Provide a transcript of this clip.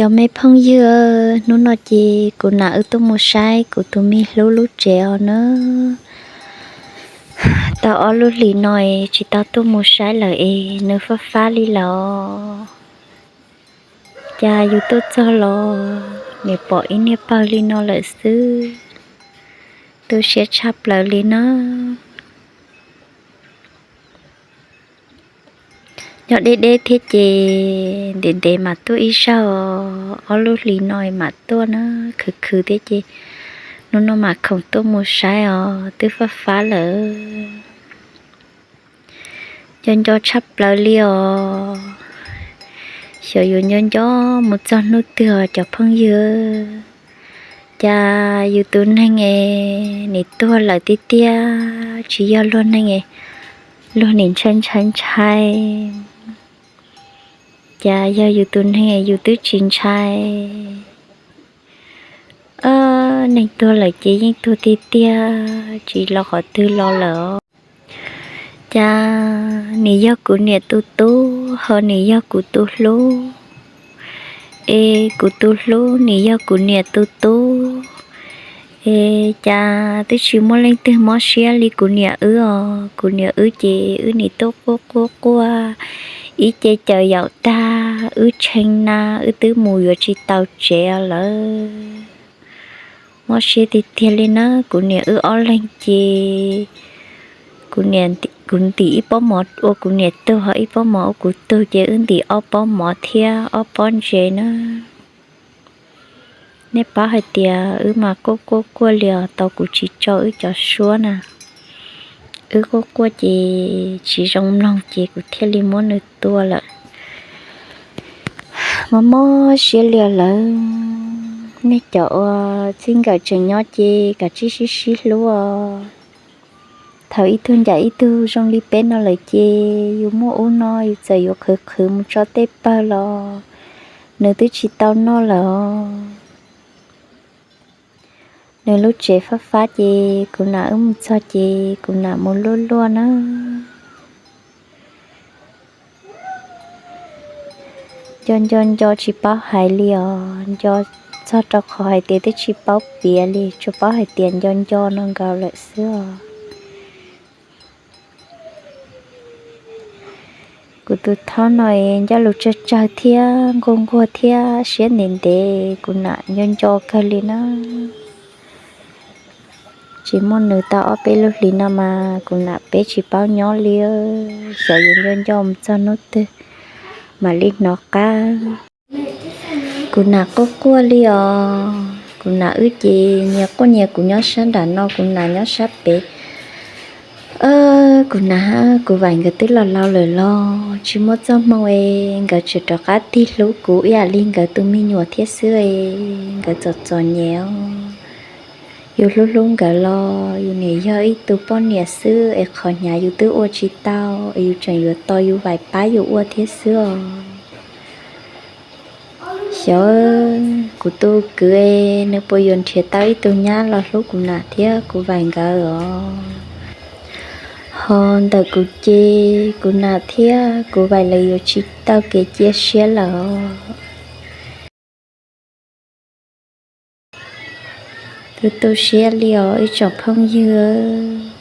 Cov me phooj ywg, hnub no ces kuv nam wb tuaj mus saib kuv tus me hlub lub tsev os na. Tau ob lub hlis no es tsis tau tuaj mus saib lawm es nws fab fab li lawm os. Cas yus tuaj txog los nim pom ib niag pawg li no lawm xwb. Tu siab tshaj plaws li na. Nyob deb deb thiab ces ntev ntev mam tuaj ib zaug, ob lub hlis no mam tuaj na, khwv khwv thiab ces hnub no mam khoom tuaj mus saib os, twb fab fab lawm. Nco nco tshaj plaws li os. Xyov yuav nco nco mus txog hnub twg os cov phooj ywg. Cas yus tus neeg es nim tuag lawm tiag tiag, tsis yog luag neeg es luag nim ntshai ntshai ntshai. Cas yog yus tus neeg es yus twb tsis ntshai. Neeg tuag lawm ces yeej tuag tiag tiag, tsis los qhov twg los lawm os. Cas nim yog kuv niam tus tub ho nim yog kuv tus hlub, es kuv tus hlub nim yog kuv niam tus tub, es cas twb tsis muaj leej twg mob siab li kuv niam wb os. Kuv niam wb ces wb nim tuaj quaj quaj quaj, ib ce caws yaum tag wb tshee na, wb twb mus yuav tsis tau tsev lawm. Mob siab tiag tiag li na, kuv niam wb ob leeg ces kuv niam, kuv ntim ib pob mov ua kuv niam tug, ho ib pob mov ua kuv tug, ces wb ntim ob pob mov thiab ob pob ntses na. Nej paub hais tias wb mas quaj quaj quaj li os, tau kuv tsis tso wb cov suab na. Wb quaj quaj ces tsis zoo mloog ces kuv thiaj li muab nws tua lawm. Mob mob siab li os lawm. Nej cov uas txij nkawm tseem nyob ces kav tsij sib sib hlub os. Thaum ib tug ncaim ib tug zoo li peb no lawm ces yus muaj ub no yus txawm yuav qhwv qhwv mus tso tej pawg los nws twb tsis tau noj lawm os. Nws lub tsev fab fab ces kuv nam wb mus txog ces kuv nam mus luaj luaj na. Nco nco nco tsis paub hais li os, nco txog rau qhov hais tias twb tsis paub piav li, tsuas paub hais tias nco nco no nkaus lawm xwb os. Kuv tus thob no es ncauj lus tsawg tsawg thiab nquag nquag thiab siab ntev ntev, kuv nam nco nco kawg li na. Tsis muaj nws tau ob peb lub hlis no mas kuv nam peb tsis paub nyob li, xyov yuav nco nco mus txog hnub twg mam li hnov qab. Kuv nam quaj quaj li os, kuv nam wb ces nyias quaj nyias, kuv nyob sab nram no, kuv nam nyob sab pem. Kuv nam, kuv vaim nkawd twb laus laus lawm los tsis muaj txoj hmoo es nkawd tseem rov qab tig hlub kuv ib yam li nkawd tus me nyuam thiab xwb es nkawd txom txom nyem os. Yus hlub hlub nkawd los yus nim yog ib tug poj niam xwb es qhov hnyav yus twb ua tsis tau es yus tseem yuav tos yus vaim pab yus ua thiab xwb os. Xyov kuv tus kwv es nws puas yuav nrhiav tau ib tug nyab los hlub kuv nam thiab kuv vaim nkawd os. Ho ntawm kuv ces kuv nam thiab kuv vaim lawv yuav tsis tau kev cia siab lawm os. Tu tu siab li os ib tsoom phooj ywg.